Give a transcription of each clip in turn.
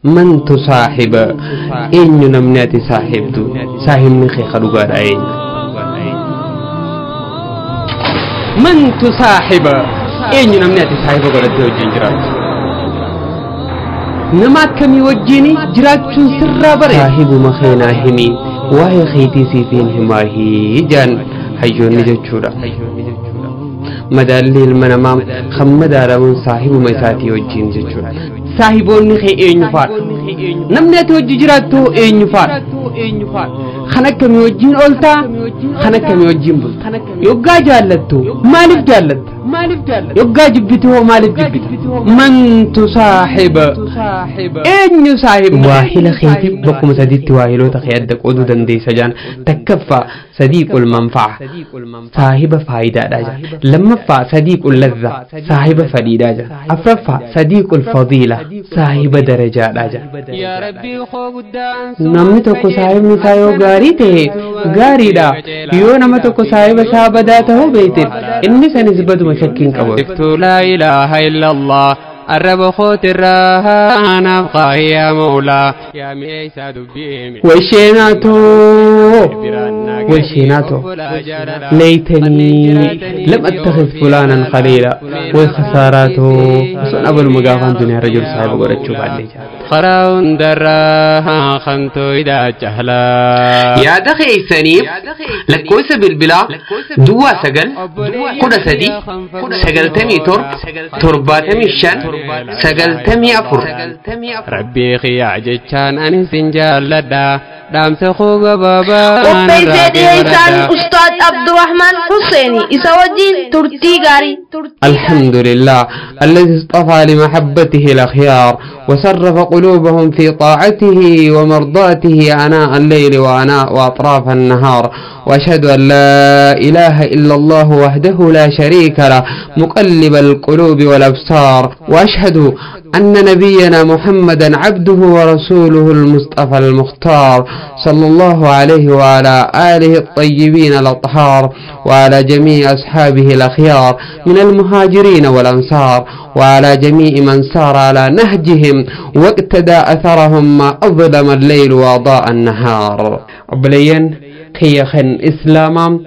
Man tusaahiba, eenyu namni ati saahibdu? Saahibni kee ka dhugaadha eenyu? Man tusaahiba, eenyu namni ati saahiba godhattee wajjin jiraattu? Nama akkamii wajjin jiraachuun sirraa bare? Saahibuma keenaa himi, waa'ee keetii siifiin himaahii jaan hayyoonni jechuudha. Madaalli ilma namaa kan madaalamuun saahibuma isaatii wajjin jechuudha. Saahiboonni kee eenyu faadha? Namni ati wajji jiraattu eenyu faadha? Kan akkamii wajjin ooltaa? Kan akkamii wajjin bulta? Yoggaa jaallattu maaliif jaallatta? Yoggaa jibbitu hoo maaliif jibbita? Man tusaahiba, eenyu saahibni? Waahila keetiif bakkuma sadiitti waahiloota kee adda qooduu dandeessa jaan. Takkaffaa, sadiiqul manfa'a, saahiba faayidaadha jaan. Lammaffaa, sadiiqul ladha, saahiba fadhiidha jaan. Afraffaa, sadiiqul fadiila, saahiba darajaadha jaan. Namni tokko saahibni isaa yoo gaarii ta'e gaariidha. Yoo nama tokko saahiba isaa badaa ta'uu beekte, inni sanis baduma, shakkiin qabu. Laa ilaaha illallah arraba kootirraa naaf qaahi yaa mawlaa yaa mi'eessaa dubbii. Washeenaato, washeenaato, ليتني لم أتخذ فلانا خليلا، والخسارات osoon abaluma gaafaan duniyaa irra jiru saahiba godhachuu baadhee jira. Karaa hundarraa kamtuu hidhaa jahlaa. Yaada keessaniif lakkoofsa bilbilaa 09 13 97 75 94. Rabbii kiyyaa jechaan ani sin jaalladha, dhaamsa koo gabaabaa. Qopheessee dhiyeessaan Ustaad Abdurrahman Husseeni, isa wajjin turtii gaarii. الحمد لله الذي اصطفى لمحبته الأخيار وصرف قلوبهم في طاعته ومرضاته آناء الليل وآناء وأطراف النهار، وأشهد أن لا إله إلا الله وحده لا شريك له مقلب القلوب والأبصار، وأشهد أن نبينا محمدا عبده ورسوله المصطفى المختار، صلى الله عليه وعلى آله الطيبين الأطهار وعلى جميع أصحابه الأخيار من المهاجرين والأنصار، وعلى جميع من سار على نهجهم واقتدى أثرهم ما أظلم الليل وأضاء النهار. Obboleeyyan kiyya kan Islaamaa,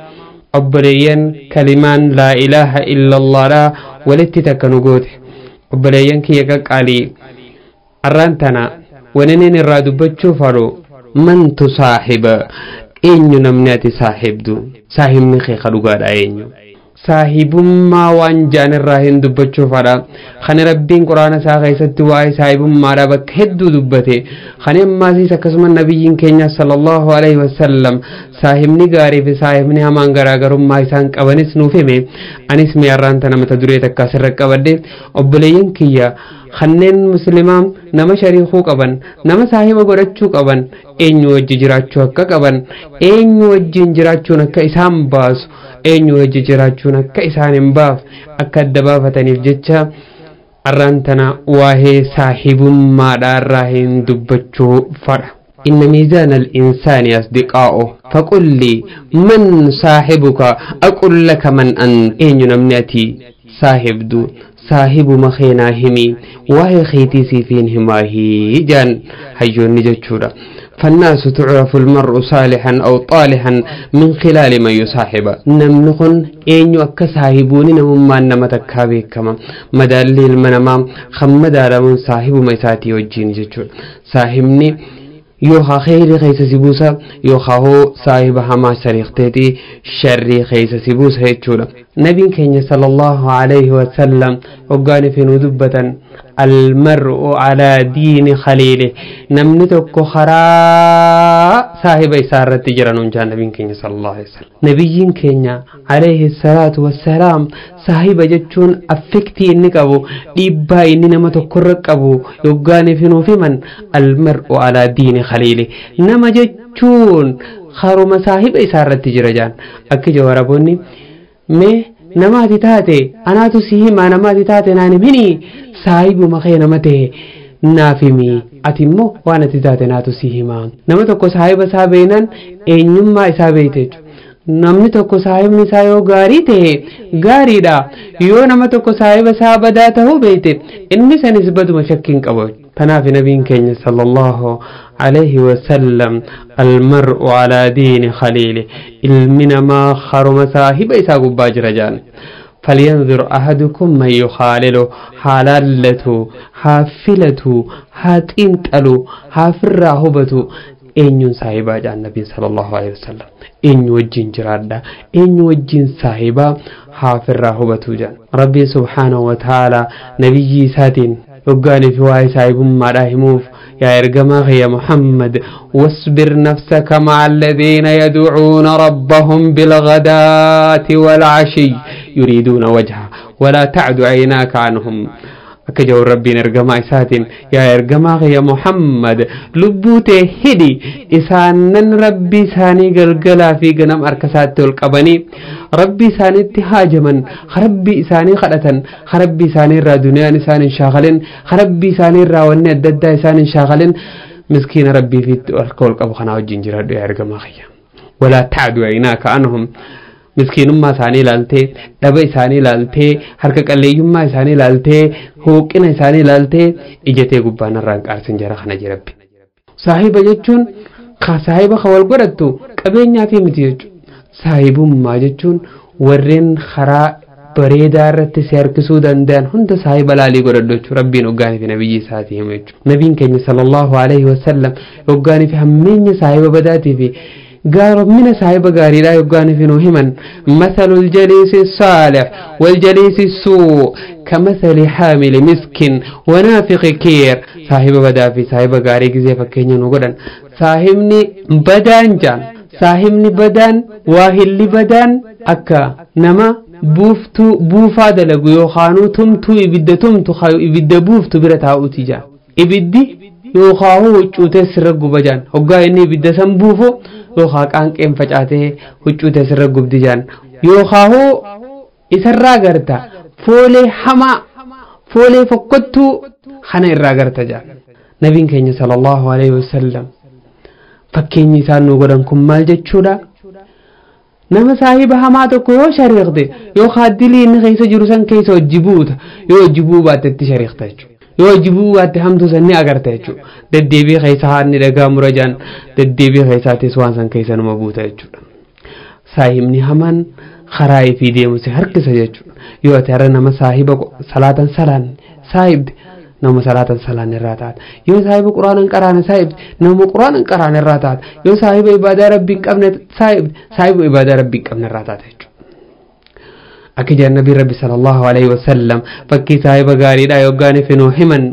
obboleeyyan kalimaan laa ilaaha illallah walitti takka nu goote, obboleeyyan kiyya qaqqaalii, arraan tana waninin irraa dubbachuu fadhu man tusaahiba, eenyu namni ati saahibdu? Saahibni kee ka dhugaadha eenyu? Saahibummaa waan jaan irraa hin dubbachuu fadha. Kan Rabbiin Quraana isaa keessatti waa'ee saahibummaadha bakka hedduu dubbate, kan ammaasiis akkasuma nabiyyiin keenya sallallahu alaihi wasallam saahibni gaarii fi saahibni hamaan garaagarummaa isaan qabanis nuuf hime. Anis mi'arraan tana mata duree takka asirra qabadhe, obboleeyyan kiyya kanneen Muslimaa nama shariikuu qaban, nama saahiba godhachuu qaban, eenyu wajji jiraachuu akka qaban, eenyu wajjin jiraachuun akka isaan baasu, eenyu wajji jiraachuun akka isaan hin baaf akka adda baafataniif jecha arraan tana waa'ee saahibummaadha irraa hin dubbachuu fadha. إن ميزان الإنسان أصدقاؤه، فقل لي من صاحبك أقول لك من أنت. أين نمنتي صاحب دو؟ صاحب مخينا همي، waa'ee keetii siifiin himaahii jaan hayyoonni jechuudha. فالناس تعرف المرء صالحا أو طالحا من خلال من يصاحب. Namni kun eenyu akka saahibuuni namummaan nama takkaa beekama. Madaalli ilma namaa kan madaalamuun saahibuma isaatii wajjin jechuudha. Saahibni yookaa kheyrii keessa si buusa, yookaa hoo saahiba hamaa shariikteetii sharrii keessa si buusa jechuudha. Nabiin keenya sallallahu alayhi wasallam hoggaan fi nu dubbatan, المرء على دين خليله، namni tokko karaa saahiba isaa irratti jira nuun jaan nabiin keenya sallallahu alaihi wasallam. Nabiyyiin keenya alayhi salaatu wassalaam saahiba jechuun affektii inni qabu, dhiibbaa inni nama tokkorra qabu yoggaan fi nuuf himan, المرء على دين خليله، nama jechuun karuma saahiba isaa irratti jira jaan. Akka jawaraboonni, mee nama ati taate anaatu si himaa, nama ati taate naan himini, saahibuma kee nama ta'e naaf himi, ati immoo waan ati taate naatu si himaa. Nama tokko saahiba isaa beeknaan eenyummaa isaa beekte jechuudha. Namni tokko saahibni isaa yoo gaarii ta'e gaariidha. Yoo nama tokko saahiba isaa badaa ta'uu beekte, inni sanis baduma, shakkiin qabu. Tanaaf nabiin keenya sallallahu alayhi wasallam almar'u alaa diini khaliili, ilmi namaa haruma saahiba isaa gubbaa jira jaan. فلينظر أحدكم من يخالله، حلالته حافلته هاتين تلو حافر هبته eenyuun saahibaa jedhan nabiin sallallahu alaihi wasallam. Eenyu wajjin jiraadha, eenyu wajjin saahibaa haafirraa hubatuu jedhan. Rabbiin subhaanahu wa ta'aalaa nabiyyii isaatiin hoggaanii fi waa'ee saahibummaadhaa himuuf, yaa ergamaa kiyya Muhammad, wasbir nafsaka ma'a alladhiina yad'uuna rabbahum bilghadaati wal'ashiy yuriiduuna wajha walaa ta'du aynaaka anhum. Akka jedhu rabbiin ergamaa isaatiin, yaa ergamaa kiyya Muhammad, lubbuu tee hidhi isaanan rabbii isaanii galgalaa fi ganam harka isaatti ol qabanii rabbii isaaniitti haajaman, rabbii isaanii kadhatan, rabbii isaanii irraa duniyaan isaan hin shaakalin, rabbii isaanii irraa wanni adda addaa isaan hin shaakalin, miskiina rabbii fi harka ol qabu kanaa wajjin jiraadhu yaa ergamaa kiyya. Walaa ta'du aynaaka anhum, miskiinummaa isaanii ilaaltee, dhaba isaanii ilaaltee, harka qalleeyyummaa isaanii ilaaltee, hooqina isaanii ilaaltee ijatee gubbaan irraa hin qaarsin jara kana jirabbi. Saahiba jechuun saahiba ka wal godhattu qabeenyaa fi miti jechuudha. Saahibummaa jechuun warreen karaa bareedaa irratti si harkisuu danda'an hunda saahiba laalii godhadhu jechuudha. Rabbiin hoggaanii fi nabiyyi isaatii himu jechuudha. Nabiin keenya sallallahu alaihi wasallam hoggaanii fi hammeenya saahiba badaatii fi gaaromina saahiba gaariidhaa yoggaanii fi nuu himan, mathalu ljaliisi saalix waljaliisi suu kamathali haamili miskin wanaafiqi kiir. Saahiba badaa fi saahiba gaarii gizee fakkeenya nu godhan, saahibni badaan jaan, saahibni badaan waahilli badaan akka nama buuftuu buufaa dalagu yookaanuu tumtuu ibidda tumtu ibidda buuftu bira taa'uuti jaan. Ibiddi yookaan huccuutee sirra guba jaan, hoggaa inni ibidda san buufu yookaan qaanqeen facaatee huccuutee sirra gubdi jaan, yookaan isarraa garta foolee hamaa foolee fokkottuu kana irraa garta jaan. Nabiin keenya sallallahu alaihi wasallam fakkeenyi isaan nu godhan kun maal jechuudha? Nama saahiba hamaa tokko yoo shariiqte yookaan dilii inni keessa jiru san keessa hojii buuta, yoo hojii bu'uu baatte itti shariiqta jechuudha. Yoo jibuu baatte hamtuu san ni agarta jechuudha. Deddeebii keessa haadni dhagaa mura jaan, deddeebii keessaatis waan san keessa numa buuta jechuudha. Saahibni hamaan karaa ifii deemu si harkisa jechuudha. Yoo ati har'a nama saahiba salaatan salaan saahibde, nama salaatan salaan irraa taata. Yoo saahiba quraanan qaraane saahibde, nama quraanan qaraane irraa taata. Yoo saahiba ibaadaa rabbii hin qabne saahibde, saahiba ibaadaa rabbii hin qabne irraa taata jechuudha. Akka jedhan nabii rabbi sallallahu alaihi wasallam fakkii saahiba gaariidhaa yoggaan fi nuu himan,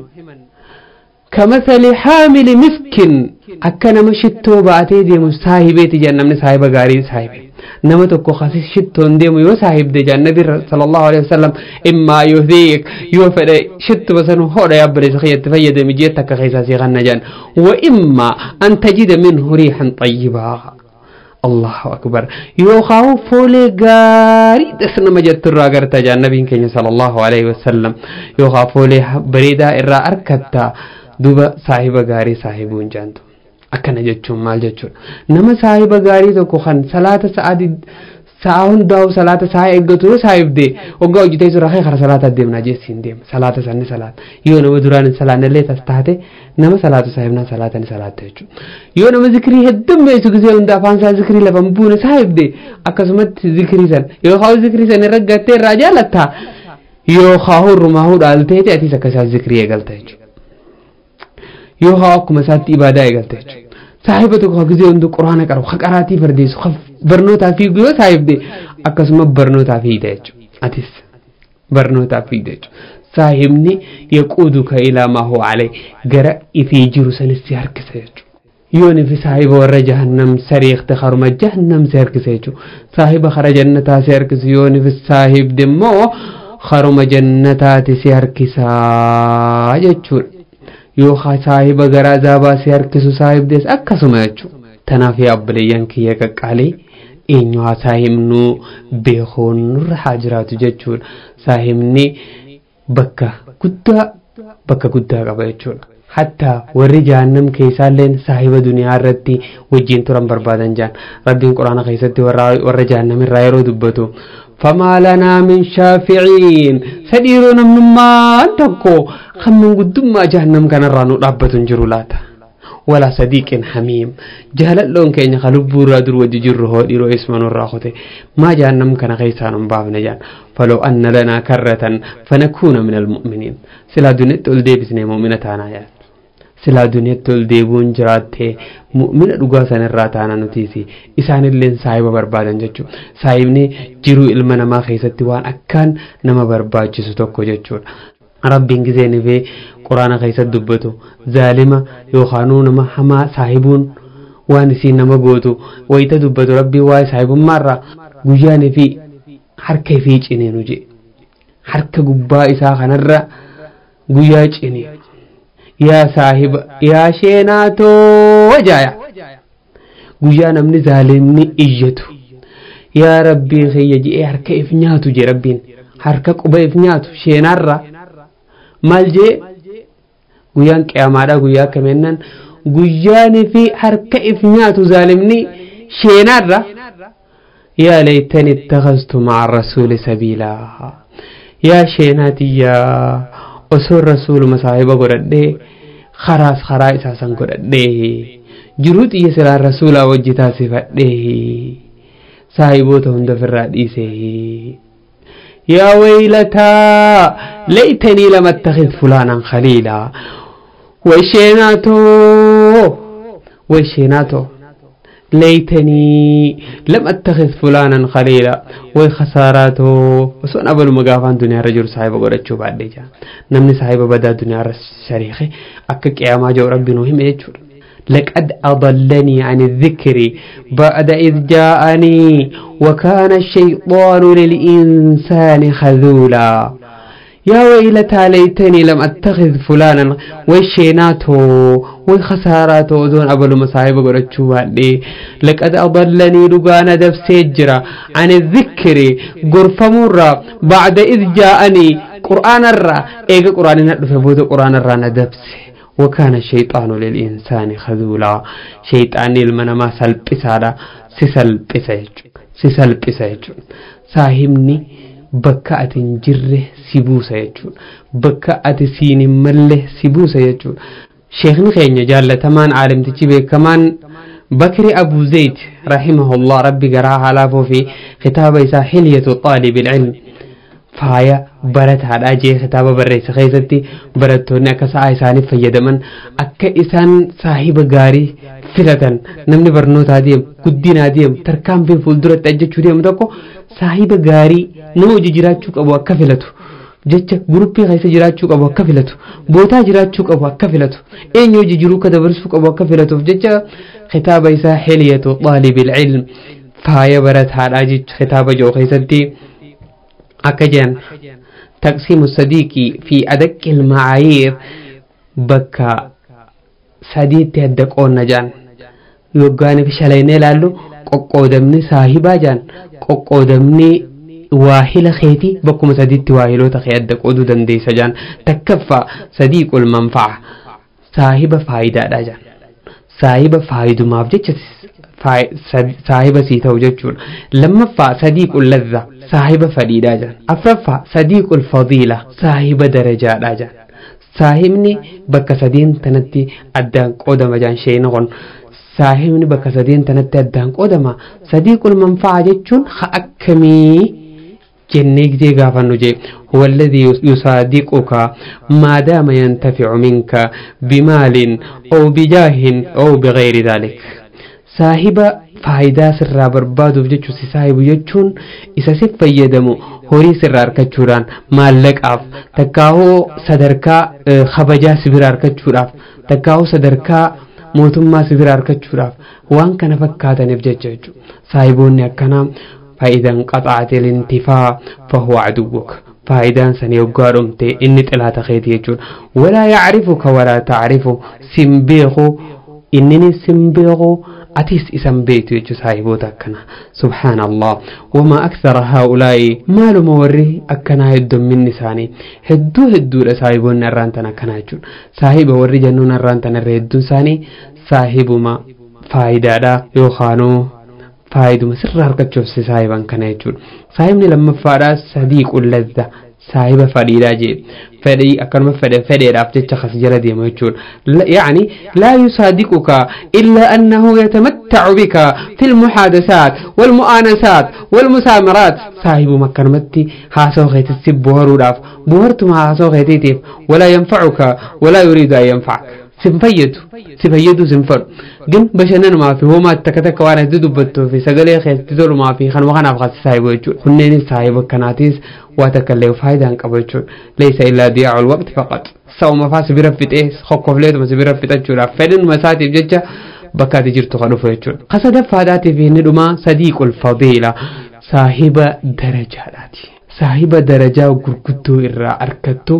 kamathali haamili miskin, akka nama shittoo baatee deemu saahibeeti jedhan. Namni saahiba gaarii saahibe nama tokko kasi shittoon deemu yoo saahibde jedhan nabi sallallahu alaihi wasallam, immaa yuhdiik, yoo fedhe shittuma san hodha yaabbalisa kiyyatti fayyadami jee takka keessaa sii kanna jedhan, wa immaa an tajida minhu riixan xayyibaa. Allahu akbar, yookaan foolee gaarii das nama jettu irraa agarta jedhan nabiin keenya sallallahu alaihi wasallam, yookaan foolee bareedaa irraa argatta. Duba saahiba gaarii saahibuun jaantu akkana jechuun maal jechuudha? Nama saahiba gaarii tokko kan salaata sa'a hundaa'u salaata sa'a eeggatu yoo saahibde, waggaa hojjetee jira kee kara salaata deemnaa jeessiin deema, salaata sanni salaata. Yoo nama duraan hin salaannellee tas taate, nama salaatu saahibnaan salaata ni salaatta jechuudha. Yoo nama zikrii heddummeessu, gisee hunda afaan isaa zikrii lafa hin buune saahibde, akkasumatti zikrii san yookaan zikrii san irra gattee irraa jaalattaa yookaan hurrumaa hudhaalteeti atis akka isaa zikrii eegalta jechuudha. Yookaan akkuma isaatti ibaadaa eegalta jechuudha. Saahiba tokko gisee hundi quraana qaru, ka qaraatii fardeessu, ka barnootaa fiigu yoo saahibde, akkasuma barnootaa fiida jechuudha. Atis barnootaa fiida jechuudha. Saahibni yaquuduka ilaa maa huwa alayh, gara ifii jiru sanis si harkisa jechuudha. Yoo nifi saahiba warra jahannam sariiqte, haruma jahannam si harkisa jechuudha. Saahiba kara jannataa si harkisu yoo nifi saahibde immoo haruma jannataati si harkisaa jechuudha. Yoo saahiba gara azaabaa si harkisu saahibdees akkasuma jechuudha. Tanaaf yaa obboleeyyan kiyya qaqqaalii, eenyu haa saahibnuu beekuun nurra haa jiraatu jechuudha. Saahibni bakka guddaa bakka guddaa qaba jechuudha. Hatta warri jahannam keessaalleen saahiba duniyaa irratti wajjin turan barbaadan jaan. Rabbiin quraana keessatti warra jahannam irraa yeroo dubbatu, فما لنا من شافعين سديرون مما تكو خمن قدما جهنم كان رانو رابة جرولاتا ولا صديق حميم جهلت لون كين خلبو رادر وججره ديرو اسمان الراخته ما جهنم كان غيسان باب نجان فلو أن لنا كرة فنكون من المؤمنين سلا دنيا تول ديبسني مؤمنة تانا يا سلا دنيا تول ديبون جراته مؤمنة رجاسان الراتانا نتيسي إسان اللين صاحب بربادن جچو صاحبني جرو إلمنا ما خيستي وان أكان نما برباد جسو توكو جچو ربين جزيني في قرآن خيست دبتو ظالمة يوخانون ما حما صاحبون وانسين نما قوتو ويتا دبتو ربي واي صاحبون مرة قجاني في حركة في جنينو جي حركة قبا إسا خنر قجا جنين يا صاحب يا شيناتو وجايا قجانا من ظالمني إجتو يا ربي خيجي إيه حركة إفنياتو جي ربين حركة قبا إفنياتو شينارا مالجي guyyaan qiyamaadha guyyaa kamennan guyyaani fi harka if nyaatu zaalimni sheenarra yaa laytani ittakhaztu ma'a rasuuli sabiila yaa sheenaatiyya osoo rasuuluma saahiba godhadhee kharaas karaa isaa san godhadhee jiruu xiyya silaan rasuulaa wajji taasifadhee saahiboota hunda ofirraa dhiisee يا ويلتا ليتني لم اتخذ فلانا خليلا وشيناتو وشيناتو ليتني لم اتخذ فلانا خليلا وخساراتو وسون أبو المقافان دنيا رجل صاحب قرأتشو بعد ديجا نمني صاحب بدا دنيا الشريخي أكك يا ما جو ربي نوهم يجور لقد أضلني عن الذكر بعد إذ جاءني وكان الشيطان للإنسان خذولا يا ويلتى ليتني لم أتخذ فلانا وشيناته وخساراته دون أبو المصاحب قرأتشو لقد أضلني لقانا دفسيجرا عن الذكر قرف مرة بعد إذ جاءني قرآن الرا إيه قرآن الرا قرآن الرا ندفسي وكان الشيطان للإنسان خذولا شيطان المنما سلبسادا سسلبسا ساهمني بكأت جره سبوسا يجون بكأت سين مله سبوسا يجون شيخنا خينيا جالة تمان عالم تجيبه كمان بكر أبو زيد رحمه الله ربي قراها على في خطاب إسا حلية طالب العلم faaya barataadha jee kitaaba barreessa keessatti barattoonni akka sa'a isaaniif fayyadaman akka isaan saahiba gaarii filatan namni barnootaa deemu guddinaa deemu tarkaanfiin fuulduratti ajjechuu deemu tokko saahiba gaarii nama hojii jiraachuu qabu akka filatu jecha guruppii keessa jiraachuu qabu akka filatu bootaa jiraachuu qabu akka filatu eenyu hojii jiruu akka dabarsuu qabu akka filatuuf jecha kitaaba isaa xiliyatu xaalibil ilm faaya barataadha jecha kitaaba jiru keessatti أكجن تقسيم الصديق في أدق المعايير بكا صديق تهدق نجان يوغاني في شليني لالو قودمني صاحبا جان قودمني واهل خيتي بكم صديق واهلو تخي أدق أدو دنديس جان تكفى صديق المنفعة صاحب فايدة جان صاحب فايدة ما بجتش صاحب سيتو جتشون لما فا صديق اللذة صاحب فريدة جان أفرفا صديق الفضيلة صاحب درجة جان صاحبني بك سدين تنتي أدان قدام جان شيء نغن صاحبني بك سدين تنتي أدان قدام صديق المنفعة جتشون خأكمي جنيك جي غافنو جي هو الذي يصادقك ما دام ينتفع منك بمال أو بجاه أو بغير ذلك صاحب فايدة سر بربادو بجتشو سي صاحب يجون إسا سي فيدمو هوري سر أركتشوران مالك أف تكاهو صدركا خبجا سبر أركتشوراف تكاهو صدركا موتما سبر أركتشوراف وان كان فكاتا نبجتشو صاحبون يكنا فإذا انقطعت الانتفاع فهو عدوك فإذا سنيوغارمتي إني تلا تخيتي يجون ولا يعرفك ولا تعرفه سنبيغو إنني سنبيغو أتيس إسم بيتو يجو صاحبو تاكنا سبحان الله وما أكثر هؤلاء مالو موري أكنا هدو من نساني هدو هدو لصاحبو نرانتنا كنا يجون صاحب وري جنو نرانتنا رهدو ساني صاحب ما فايدة دا يوخانو Faayiduma sirraa argachuuf si saahiban kana jechuudha. Saahibni lammaffaadhaa sadiiqul ladda saahiba fadhiidhaa jee fedhii akkanuma fedhe fedheedhaaf jecha kas jala deema jechuudha. يعني لا يصادقك إلا أنه يتمتع بك في المحادثات والمؤانسات والمسامرات. صاحب مكرمتي هاسو خيت السب بوهروداف بوهرتم هاسو خيتيتيف ولا ينفعك ولا يريد أن ينفعك. سنفيدو سنفر جن بشنن ما في هو ما تكتك وانا ددبتو في سجلي خيت تدور ما في خن وخنا بخس صاحب وجه خنين صاحب كناتيس واتكلم فايدة عن قبلشون ليس إلا ضياع الوقت فقط. سو ما فاس برفت إيه خقف ليت ما برفت أجورا فدن مساتي بججة بكاتي جرتو خلوف وجه قصد فاداتي في ندما صديق الفضيلة صاحب درجاتي صاحب درجة غرغدو إرى أركتو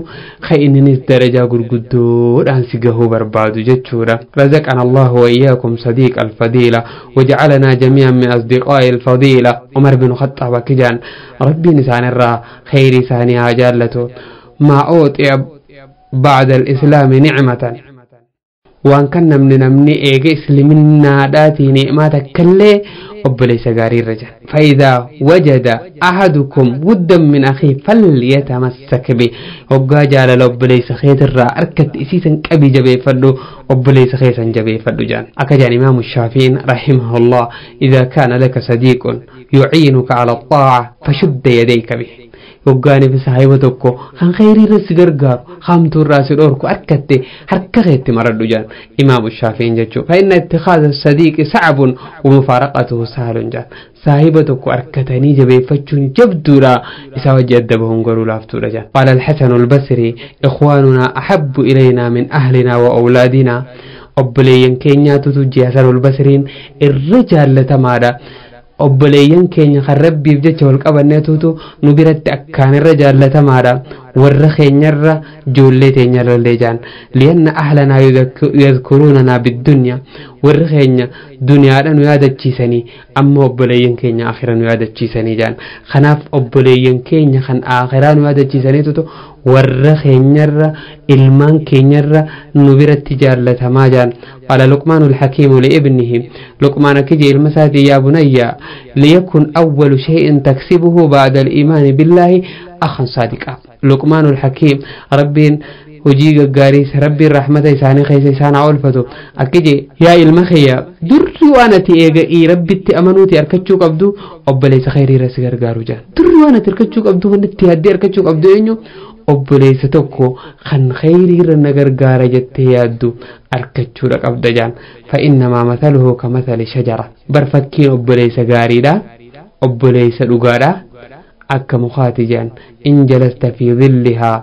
خينني درجة غرغدو رانسيغه بربادو جتشورا. رزقنا الله وإياكم صديق الفضيلة وجعلنا جميعا من أصدقاء الفضيلة. عمر بن الخطاب كجان ربي نسان الرا خير ساني جالته ما أوتي بعد الإسلام نعمة وان كان من نمني إيجي إسلمنا داتي نعمة كله أبليس غاري الرجال. فإذا وجد أحدكم ودا من أخيه فليتمسك به. وقا جال أبليس خيت الرا أركت إسيسا كبي جبي فدو أبليس خيسا جبي فدو جان. أكجان إمام الشافعي رحمه الله إذا كان لك صديق يعينك على الطاعة فشد يديك به. وقاني في صاحبتك خان خيري رس غرغار خامتو راس دوركو أركتي حركة خيتي مردو جان إمام الشافعي جتشو. فإن اتخاذ الصديق صعب ومفارقته سهل جان. صاحبتك أركتني جبي فتشون جبدورا إسا جدبهم غرو لافتورا جان. قال الحسن البصري إخواننا أحب إلينا من أهلنا وأولادنا. أبليين كينيا تتجي حسن البصرين الرجال لتمادا obboleeyyan keenya kan rabbiif jecha wal qabanneetutu nu biratti akkaan irra jaallatamaadha warra keenyarra ijoollee teenyarrallee jaan. Lianna ahlanaa yadkuruunanaa biddunya warri keenya duniyaadha nu yaadachiisanii amma obboleeyyan keenya akhira nu yaadachiisanii jaan. Kanaaf obboleeyyan keenya kan akhiraa nu yaadachiisaniitutu warra keenyarra ilmaan keenyarra nu biratti jaallatamaa jaan. قال لقمان الحكيم لابنه لقمان كجي المساتي يا بني ليكن أول شيء تكسبه بعد الإيمان بالله أخا صادقا. لقمان الحكيم ربين hojii gaggaariis rabbiin rahmata isaanii keessa isaan haa oolfatu. Akka jee yaa ilma kiyya durri waan ati eega'ii rabbitti amanuuti harkachuu qabdu obboleessa khayriirra si gargaaru jaan. Durri waan ati harkachuu qabdu wanti itti yaaddee harkachuu qabdu eenyu obboleessa tokko kan khayriirra na gargaara jettee yaaddu harkachuudha qabda jaan. Fa'innamaa mathaluhu kamathali shajara. Bar fakkiin obboleessa gaariidha obboleessa dhugaadha akka mukaati jaan. In jalasta fi dhillihaa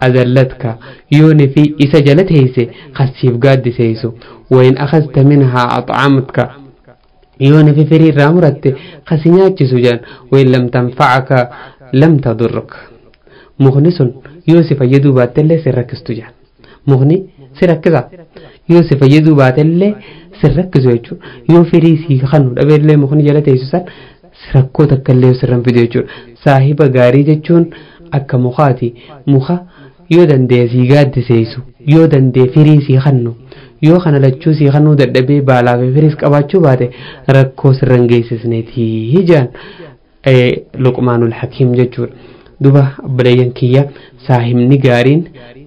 أذلتك يوني في إسجلت هيسي خسيف قاد سيسو وإن أخذت منها أطعمتك يوني في فرير رامرت خسينات سجان وإن لم تنفعك لم تضرك. مغنس يوسف يدو باتلي سركستو جان. مغني سركزا يوسف يدو باتلي سركزو يجو يو فريسي خنو أبير مغني جلت هيسو سركو تكلي سرن فيديو جون. صاحب غاري جتشون akka mukaati muka yoo dandee sii gaaddiseessu yoo dandee firii sii kennu yoo kana lachuu sii kennuu dadhabee baalaa fi firiis qabaachuu baate rakkoo sirra hin geessisneetii jaan Luqmaanul Hakiim jechuudha. Duba obboleeyyan kiyya saahibni gaariin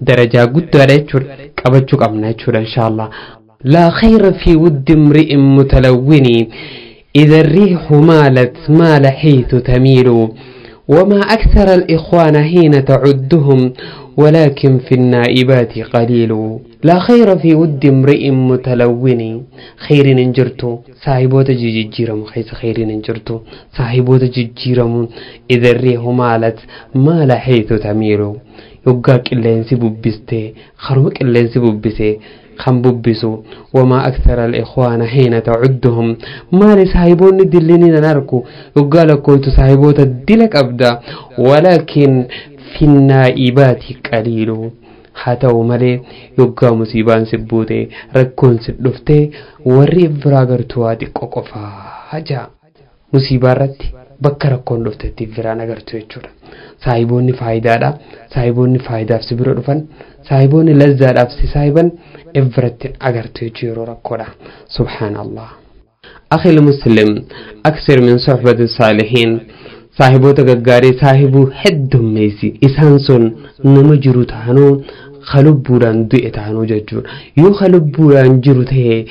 darajaa guddaadha jechuudha qabachuu qabna jechuudha inshaallah. لا خير في ود امرئ متلون إذا الريح مالت مال حيث تميل وما أكثر الإخوان حين تعدهم ولكن في النائبات قليل. لا خير في ود امرئ متلون خير انجرتو صاحبوت جيجيرم خيس خير انجرتو صاحبوت جيجيرم إذا الريح مالت مال حيث تميل يقاك قلنسي ببستي خرمك قلنسي ببسي خم ببسو وما أكثر الإخوان حين تعدهم ما لصاحبون دلنين ناركو يقال كنت صاحبوت الدلك أبدا ولكن في النائبات قليل. حتى مالي يقا مصيبان سبوتي ركون سدفتي وريب فراغرتوا دي قوقفا حاجة مصيبان رتي bakka rakkoon dhuftetti firaan agartu jechuudha. Saahiboonni faayidaadha. Saahiboonni faayidaaf si bira dhufan. Saahiboonni lazzaadhaaf si saahiban ifbiratti agartu jechuu yeroo rakkoodha. Subhaanallah. أخي المسلم، أكثر من صحبة الصالحين. Saahiboota gaggaarii saahibuu heddummeessi. Isaan sun nama jiru taanuu kalubbuudhaan du'e taanuu jechuudha. Yoo kalubbuudhaan jiru ta'e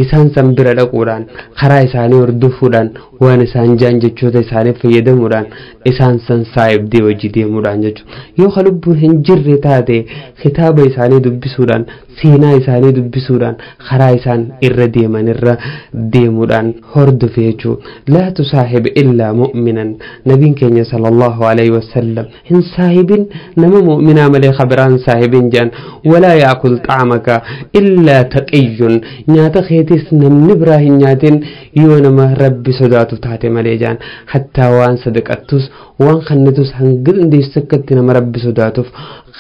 isaan san bira dhaquudhaan, karaa isaanii hordofuudhaan, waan isaan jaan jechoota isaanii fayyadamuudhaan, isaan san saahibdee hojii deemuudhaan jechuudha. Yoo kalubbuun hin jirre taate kitaaba isaanii dubbisuudhaan, seenaa isaanii dubbisuudhaan, karaa isaan irra deeman irra deemuudhaan hordofe jechuudha. Laa tusaahib illaa mu'minan. Nabiin keenya sallallahu alaihi wasallam hin saahibin nama mu'minaa malee kabiraan saahibin jedhan. Walaa yaakul xaamaka illaa taqiyyun. Nyaata keetis namni biraa hin nyaatin yoo nama Rabbi sodaatu taate malee jedhan. Hattaa waan sadaqattus waan kannitus hanga dandeessu akkatti nama Rabbi sodaatuuf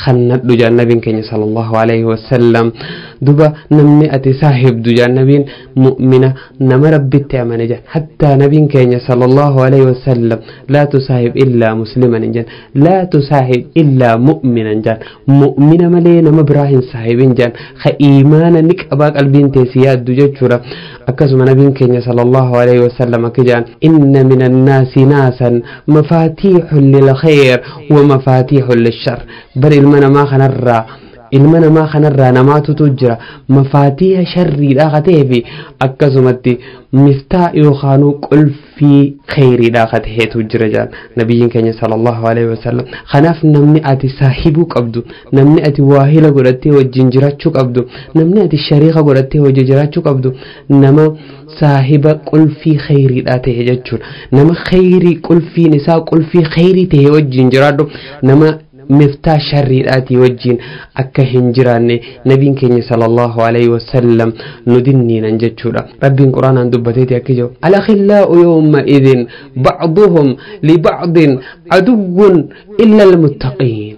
kannadhu jedhan nabiin keenya sallallahu alaihi wasallam. Duba namni ati saahibdu jedhan nabiin mu'mina, nama Rabbitti amane jedhan. Hattaa nabiin keenya sallallahu alaihi wasallam laa tusaahib illaa musliman jedhan, laa tusaahib illaa mu'minan jedhan. Mu'mina malee nama biraa hin saahibin jedhan. Ka iimaana ni qabaa qalbiin teessi yaaddu jechuudha. Akkasuma nabiin keenya sallallahu alaihi wasallam akka jedhan: inna min annaasi naasan mafaatiixun lilkhayr wa mafaatiixun lishar. Bar ilma namaa kanarraa namaatutu jira mafaatiiha sharriidhaa ka ta'ee fi akkasumatti miftaa yookaanuu qulfii kheyriidhaa ka ta'eetu jira jedhan nabiyyiin keenya sallallahu alaihi wasallam. Kanaaf namni ati saahibuu qabdu, namni ati waahila godhattee wajjin jiraachuu qabdu, namni ati shariika godhattee wajjin jiraachuu qabdu, nama saahiba qulfii kheyriidhaa ta'e jechuudha. Nama kheyrii qulfiin isaa qulfii kheyrii ta'e wajjin jiraadhu, nama miftaa sharriidhaatii wajjin akka hin jiraanne nabiin keenya sallallahu alaihi wasallam nu dinniinan jechuudha. Rabbiin Quraanaan dubbateeti akka jiru: alakhillaa'u yawma idin ba'duhum liba'din aduwwun illa almuttaqiin.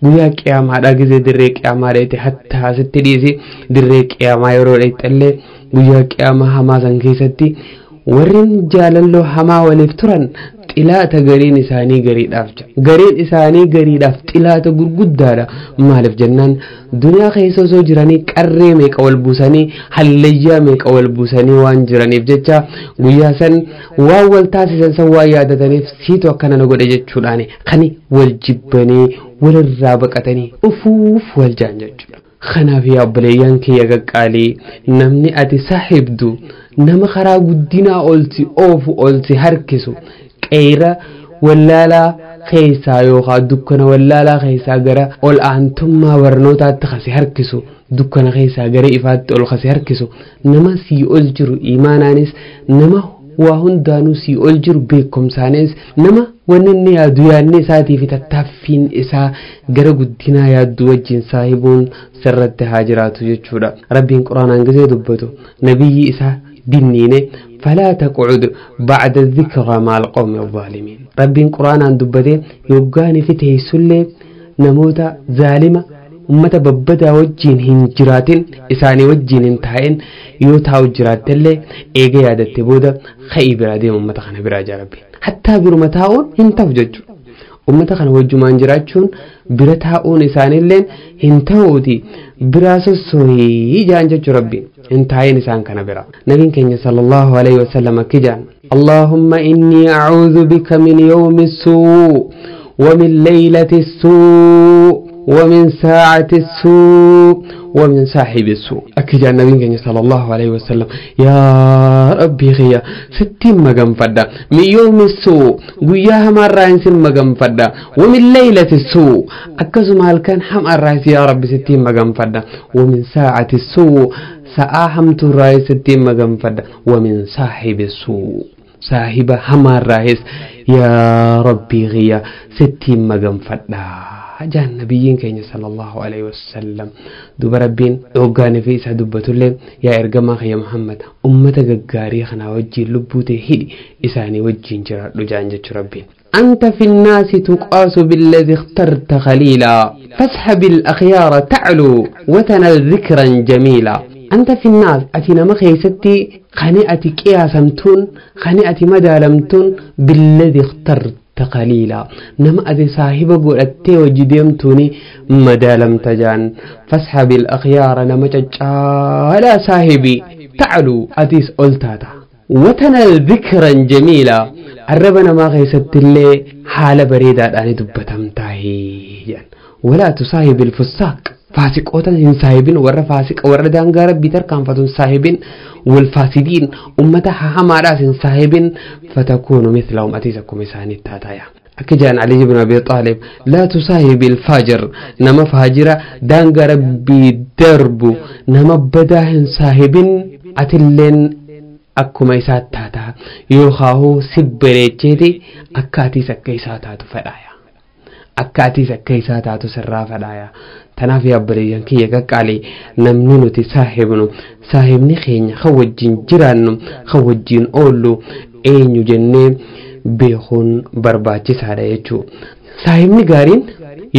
Guyyaa qiyaamaadha gizee dirree qiyaamaa dheete, hattaa asitti dhiisi, dirree qiyaamaa yeroo dheexxellee guyyaa qiyaamaa hamaa san keessatti warreen jaalalloo hamaa waliif turan xilaata gariin isaanii gariidhaaf jira. Gariin isaanii gariidhaaf xilaata gurguddaadha. Maaliif jennaan, duniyaa keessa osoo jiranii qarree meeqa wal buusanii, hallayyaa meeqa wal buusanii waan jiraniif jecha, guyyaa san waan wal taasisan san waan yaadataniif, siitu akkana na godhe jechuudhaan kan wal jibbanii walirraa baqatanii ufuuf wal jaan jechuudha. Kanaaf yaa obboleeyyan kiyya qaqqaalii, namni ati saahibdu nama karaa guddinaa olsi oofu, olsi harkisu, qeera wallaalaa keessaa yookaan dukkana wallaalaa keessaa gara ol aantummaa barnootaatti kasi harkisu, dukkana keessaa gara ifaatti ol kasi harkisu, nama sii ol jiru imaanaanis, nama waa hundaanuu sii ol jiru beekumsaanis, nama wanni inni yaadu yaadni isaatii fi tattaaffiin isaa gara guddinaa yaaddu wajjin saahibuun sirratti haa jiraatu jechuudha. Rabbiin Quraanaan gisee dubbatu nabiyyi isaa dinniine: falaa taqcud bacda dhikra ma'a alqawmi alzaalimiin. Rabbiin Quraanaan dubbatee yoggaanii fi teessullee namoota zaalima, ummata babbadaa wajjiin hin jiraatin, isaanii wajjiin hin taa'in. Yoo taa'u jiraattellee eega yaadatte booda ka'ii biraa deema ummata kana biraa jaa Rabbiin. Hattaa biruma taa'uun hin ta'u jechuudha. Ummata kana wajjumaan jiraachuun, bira taa'uun isaaniilleen hin ta'uuti, biraa sossoohii jaan jechuu Rabbiin, hin taa'in isaan kana bira. Nabiin keenya sallallahu alaihi wasallam akki jaan: Allahumma inni a'uudhu bika min yawmi suu wa min laylati suu wa min saacati suu wa min saaxibi suu. Akki jaan nabiin keenya sallallahu alaihi wasallam: yaa Rabbii kiyya, sittiin maganfadha, min yawmi suu, guyyaa hamaarraa isin maganfadha, wa min laylati suu, akkasuma halkan hamaarraa yaa Rabbi sittiin maganfadha, wa min saacati suu, sa'aa hamtuurraa sittiin maganfadha, wa min saaxibi suu, saahiba hamaarraahis yaa Rabbii kiyya sittiin maganfadha jaan nabiyyiin keenya sallallahu alaihi wasallam. Duba Rabbiin hoggaanii fi isaa dubbatullee, yaa ergamaa kiyya Muhammad, ummata gaggaarii kanaa wajjiin lubbuu ta'e hidhi, isaanii wajjiin jiraadhu jaan jechuu Rabbiin. أنت في الناس تقاس بالذي اخترت خليلا، فاسحب الأخيار تعلو وتنل ذكرا جميلا. أنت في الناس، أتي نما خيستي خنيئة قياسمتون، خنيئة مدالمتون، بالذي اخترت خليلا، نما أتي صاحب قلتي وجديمتوني مدالمت جان. فاسحب الأخيار، نما تجالا صاحبي، تعلو، أتيس أولتاتا. وتنال ذكرا جميلا الربنا ما غيست اللي حال بريدة أن دبتم تاهي. ولا تصاحب الفساق فاسقوتا صاحبين ور فاسق ور دانغا ربي تركان فتون صاحبين والفاسدين أمتها حماراس صاحبين فتكون مثلهم أتيسكم إساني التاتايا. أكجان علي بن أبي طالب لا تصاحب الفاجر نما فاجرة دانغا ربي دربو نما بداهن صاحبين أتلين akkuma isaa taataa yookaan sibbireecheeti akkaatiis akka isaa taatu fedhaaya. Akkaatiis akka isaa taatu sirraa fedhaaya. Tanaaf yaabbareeyyan kiyya qaqqaalee namni nuti saahibnu saahibni keenya kan wajjin jiraannu kan wajjin oollu eenyu jennee beekuun barbaachisaadha jechuudha. Saahibni gaariin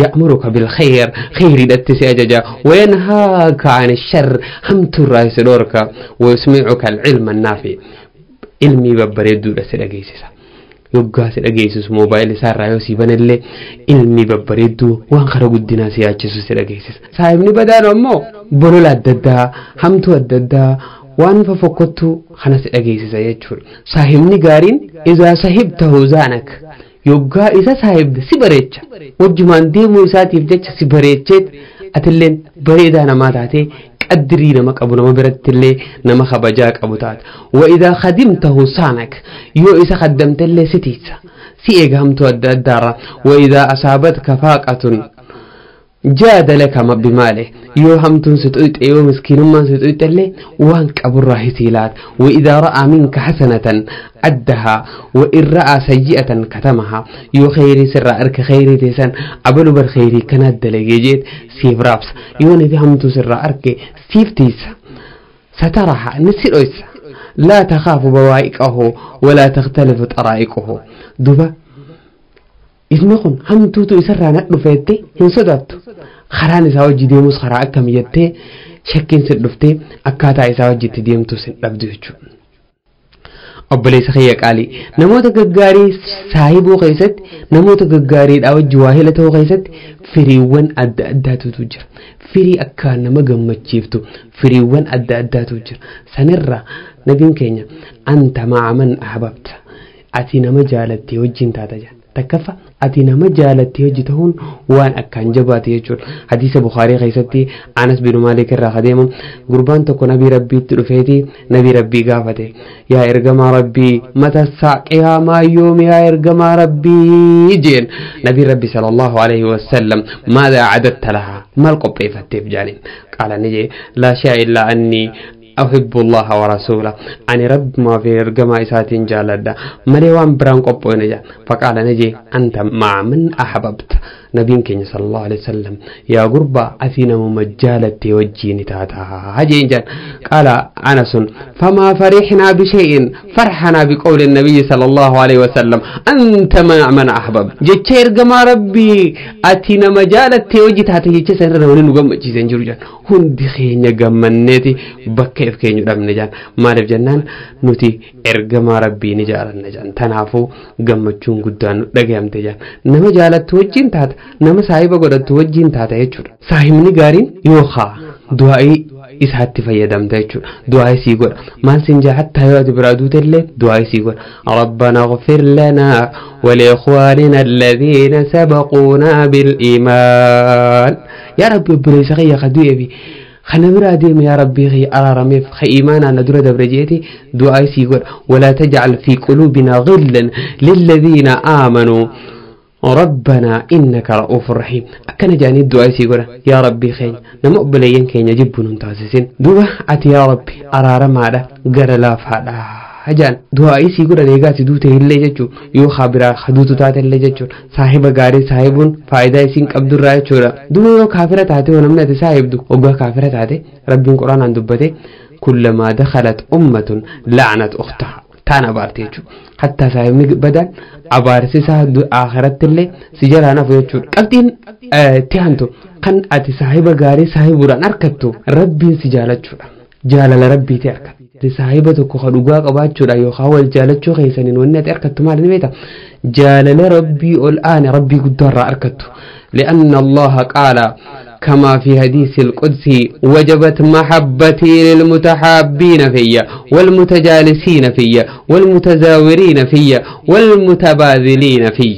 يأمرك بالخير خير الاتسي أججا وينهاك عن الشر همت الرئيس دورك ويسمعك العلم النافع علمي ببريدو لسلقيسيسا يبقى سلقيسيس موبايل سار رايوسي بنالي علمي ببريدو وانخرق الدنا سياجسو سلقيسيس صاحبني بدان أمو بلول الددا همتو الددا وان ففقتو خنس سلقيسيسا يجفر. صاحبني قارين إذا صاحبته زانك yoggaa isa saahibde si bareecha wajjumaan deemuu isaatiif jecha si bareecheet atilleen bareedaa namaa taatee qaddirii nama qabu nama birattillee nama kabajaa qabu taata. Wa idaa khadimtahu saanak yoo isa khaddamtellee si tiisa si eega hamtuu adda addaarra. Wa idaa asaabatka faaqatun jaadalaka bimaale yoo hamtuun si xuyxe yoo miskiinummaan si xuyxellee waan qaburraa hisii laata. Wa idaa ra'aa minka hasanatan addahaa wa in ra'aa sayyi'atan katamahaa yoo kheyrii sirraa arka kheyrii teessan abalu bar kheyrii kanaa dalagee jeet siif raabsa yoo nafi hamtuu sirraa arke siif tiisa sataraha ni si dhoysa. Laa takhaafu bawaa'iqahu walaa takhtalifu xaraa'iquhu duba isni kun hamtuutu isarraa na dhufeette hin sodaattu karaan isaa hojii deemus karaa akkam jettee shakkiin sin dhuftee akkaataa isaa hojiitti deemtu sin dhabdu jechuudha. Obboleessa kiyya qaalii namoota gaggaarii saahibuu keessatti namoota gaggaariidhaa wajji waahila ta'uu keessatti firiiwwan adda addaatu jira. Firii akka nama gammachiiftu firiiwwan adda addaatu jira. Sanirra nabiin keenya anta ma'a man ahbabta ati nama jaalattee wajjin taata jedha. Takkafa ati nama jaalattee hojii ta'uun waan akkaan jabaate jechuudha. Hadiisa Bukhaarii keessatti Anas bin Maalik irraa adeemu gurbaan tokko nabii Rabbiitti dhufeeti nabii Rabbii gaafate yaa ergamaa Rabbii mata qiyaamaa yoomi yaa ergamaa Rabbii jeen nabii Rabbii sallallahu alaihi wasallam maadha acadatta lahaa maal qopheeffatteef jaaniin qaala ni jee laa shaa illaa annii أحب الله ورسوله أني رب ما في رجما إساتين جالدا مليوان بران قبو نجا فقال نجي أنت مع من أحببت نبيك صلى الله عليه وسلم يا قربة أثينا ممجالة وجيني تاتا هجين جان قال أنس فما فرحنا بشيء فرحنا بقول النبي صلى الله عليه وسلم أنت مع من أحبب جتشير جما ربي أثينا مجالة وجي تاتا جتشير سنرنا ونقوم جيزن جرجان هندي خينيا جمنتي بكيف keenya dhabne jaan maaliif jennaan nuti ergamaa rabbii ni jaalanna jaan tanaafuu gammachuun guddaan nu dhagayamte jaan nama jaalattu wajjin taata nama saahiba godhattu wajjin taata jechuudha. Saahibni gaariin yookaa du'aa'ii isaatti fayyadamta jechuudha. Du'aa'ii sii godha maal siin jaa hattaa yoo ati biraa duute illee du'aa'ii sii godha. Rabbana ighfir lanaa wa liikhwaanina alladhiina sabaquunaa bil iimaan yaa rabbi obboleessa kiyya ka du'e fi خنا برا ديم يا ربي خي أرارمي خي إيمانا ندور دبرجيتي دعاء سيقول ولا تجعل في قلوبنا غلا للذين آمنوا ربنا إنك رؤوف رحيم أكن جاني الدعاء سيقول يا ربي خي نمقبلين كي نجيب ننتعززين دعاء أتي يا ربي أرارم هذا قرلا فهذا هجان دعائي سيقول أنا duute illee jechuun yoo kabiraa haduutu taate illee jechuun saahiba gaarii saahibuun faayidaa isiin qabdurraa jechuudha. Duba yoo kaafira taate yoo namni ati saahibdu hoggaa kaafira taate rabbiin quraanaan dubbate kullamaa dakhalat ummatun la'anat ukhtaha taan abaarte jechuudha. Hattaa saahibni badaan abaarsisaa akhiratti illee si jalaa nafu jechuudha. Qabxiin itti aantu kan ati saahiba gaarii saahibuudhaan argattu rabbiin si jaalachuudha. Jaalala rabbiiti argatta. Saahiba tokko ka dhugaa qabaachuudha yookaan wal jaalachuu keessaniin wanni ati argattu maal ni beektaa? Jaalala rabbii ol aane rabbii guddaarraa argattu. Li'anna Allaha qaala كما في حديث القدسي وجبت محبتي للمتحابين في والمتجالسين في والمتزاورين في والمتباذلين في.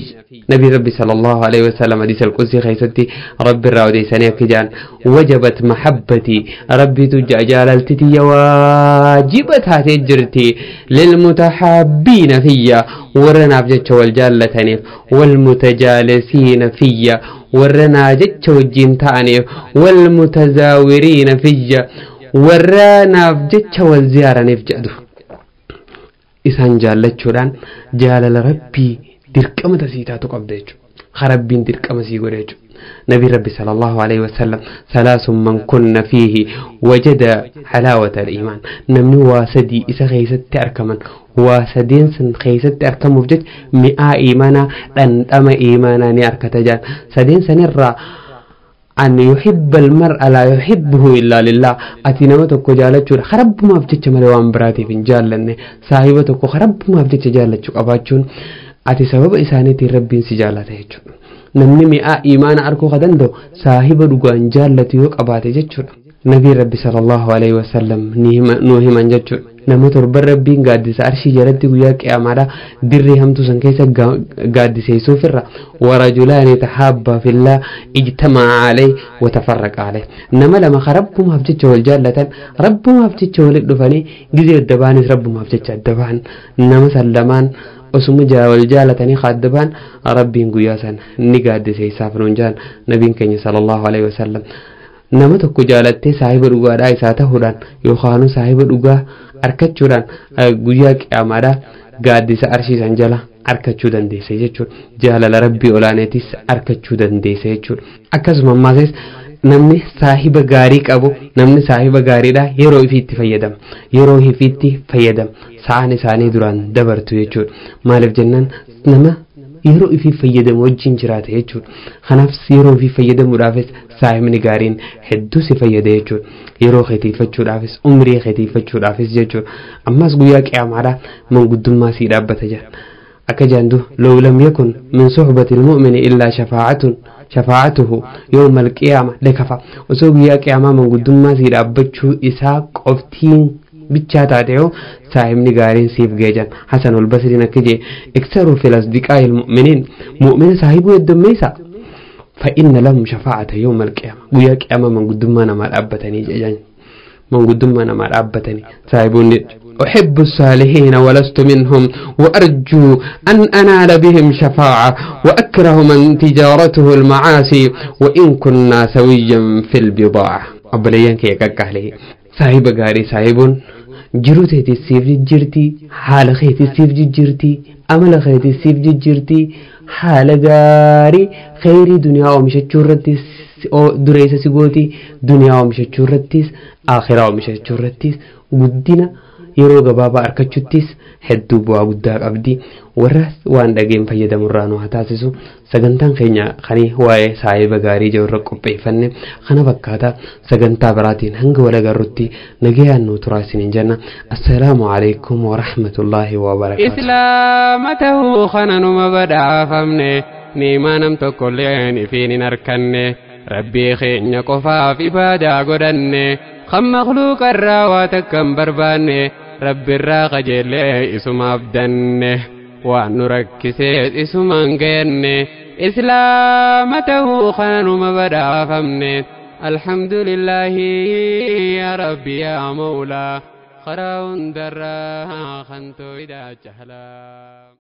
نبي ربي صلى الله عليه وسلم حديث القدسي خيستي ربي الراودي سنة كجان وجبت محبتي ربي تجا جاللتي واجبتها تجرتي للمتحابين فيا ورنا بجتش والجالتني والمتجالسين فيا ورنا جتش والجين تاني والمتزاورين فيا ورنا بجتش والزيارة نفجدو إسان جالتشوران جالل ربي dirqama tasiitaatu qabda jechuudha. Rabbiin dirqama sii godhe jechuudha. Nabi Rabbi sallallahu alayhi wasallam salaasun man kunna fiihi wajada halaawata al-iimaan. Namni waa sadii isa keessatti argaman waa sadeen san keessatti argamuuf jecha mi'aa iimaanaa dhandhama iimaanaa ni argata jaan. Sadeen sanirraa أن يحب المرء لا يحبه إلا لله. أتي نمتك جالتشور خرب ما بتجمع ملوان براتي فنجال لأن صاحبتك خرب ما بتجمع جالتشور أباتشون ati sababa isaaniitiin rabbiin si jaallata jechuudha. Namni mi'aa iimaana arkuu ka danda'u saahiba dhugaan jaallatu yoo qabaate jechuudha. Nabii Rabbi sallallahu alaihi wasallam nuu himan jechuudha. Nama torban rabbiin gaaddisa arshii jalatti guyyaa qiyaamaadha dirree hamtuu san keessa gaaddiseessuufirra warajulaani tahaabba fillah ijtama'a alayhi wa tafarraqa alayhi. Nama lama ka rabbumaaf jecha wal jaallatan rabbumaaf jecha walitti dhufanii gizee adda ba'anis rabbumaaf jecha adda ba'an nama san lamaan osuma wal jaalatanii kaaddabaan rabbiin guyyaa sana ni gaaddiseessaaf nuun jaan nabiin keenya sallallahu alaihi wasallam. Nama tokko jaalattee saahiba dhugaadhaa isaa ta'uudhaan yookaan saahiba dhugaa argachuudhaan guyyaa qiyaamaadhaa gaaddisa arshii san jala argachuu dandeessa jechuudha. Jaalala rabbii olaaneetis argachuu dandeessa jechuudha. Akkasuma ammaas namni saahiba gaarii qabu namni saahiba gaariidha yeroo ifiitti fayyadama. Yeroo ifiitti fayyadama. Sa'aan isaanii duraan dabartu jechuudha. Maaliif jennaan nama yeroo ifii fayyadamu wajjin jiraata jechuudha. Kanaaf yeroo ifii fayyadamuudhaafis saahibni gaariin hedduu si fayyada jechuudha. Yeroo keetiifachuudhaafis umrii keetiifachuudhaafis jechuudha. Ammas guyyaa qiyaamaadhaa manguddummaa sii dhaabbata jira. Akka jaandu law lam yakun min suhbati almu'mini illaa shafaa'atuhu yawma alqiyaama lakafa. Osoo guyyaa qiyaamaa manguddummaa sii dhaabbachuu isaa qoftiin bichaa taate saahibni gaariin siif geejan. Hasan al-Basriin akka jee iktaru fil asdiqaa'i al-mu'miniin mu'mina saahibuu heddummeessa fa inna lahum shafaa'ata yawma al-qiyaama guyyaa qiyaamaa manguddummaa namaa dhaabbatanii jedhan manguddummaa namaa dhaabbatanii saahiboonni أحب الصالحين ولست منهم وأرجو أن أنال بهم شفاعة وأكره من تجارته المعاصي وإن كنا سويا في البضاعة. أبليان كي كاكهله صاحب غاري صاحبون jiruu teetii siif jijjiirti, haala keetii siif jijjiirti, amala keetii siif jijjiirti, haala gaarii kheyrii duniyaa oomishachuu irrattis dureessa si gooti, duniyaa oomishachuu irrattis akhiraa oomishachuu irrattis guddina yeroo gabaabaa argachuuttis hedduu bu'aa guddaa qabdi. Warra waan dhageen fayyadamurraa nu haa taasisu. Sagantaan keenya kan waa'ee saahiba gaarii jiru irra qopheeffanne kana fakkaata. Sagantaa biraatiin hanga wal agarrutti nagayaan nu turaa isiniin jenna. Assalaamu alaikum wa rahmatullaahi wa barakaatuh. Islaama ta'uu kana numa badhaafamne niimaa nam tokkolleen ifiin hin arkanne rabbii keenya qofaaf ibaadaa godhanne kan makhluuqa irraa waa takka hin barbaanne rabbi irraa qajeellee isuma abdanne waan nu rakkisees isumaan geenne islaama ta'uu kana numa badhaafamne alhamdulillaahi yaa rabbi yaa mawlaa karaa hundarraa kan tooydaa jahlaa.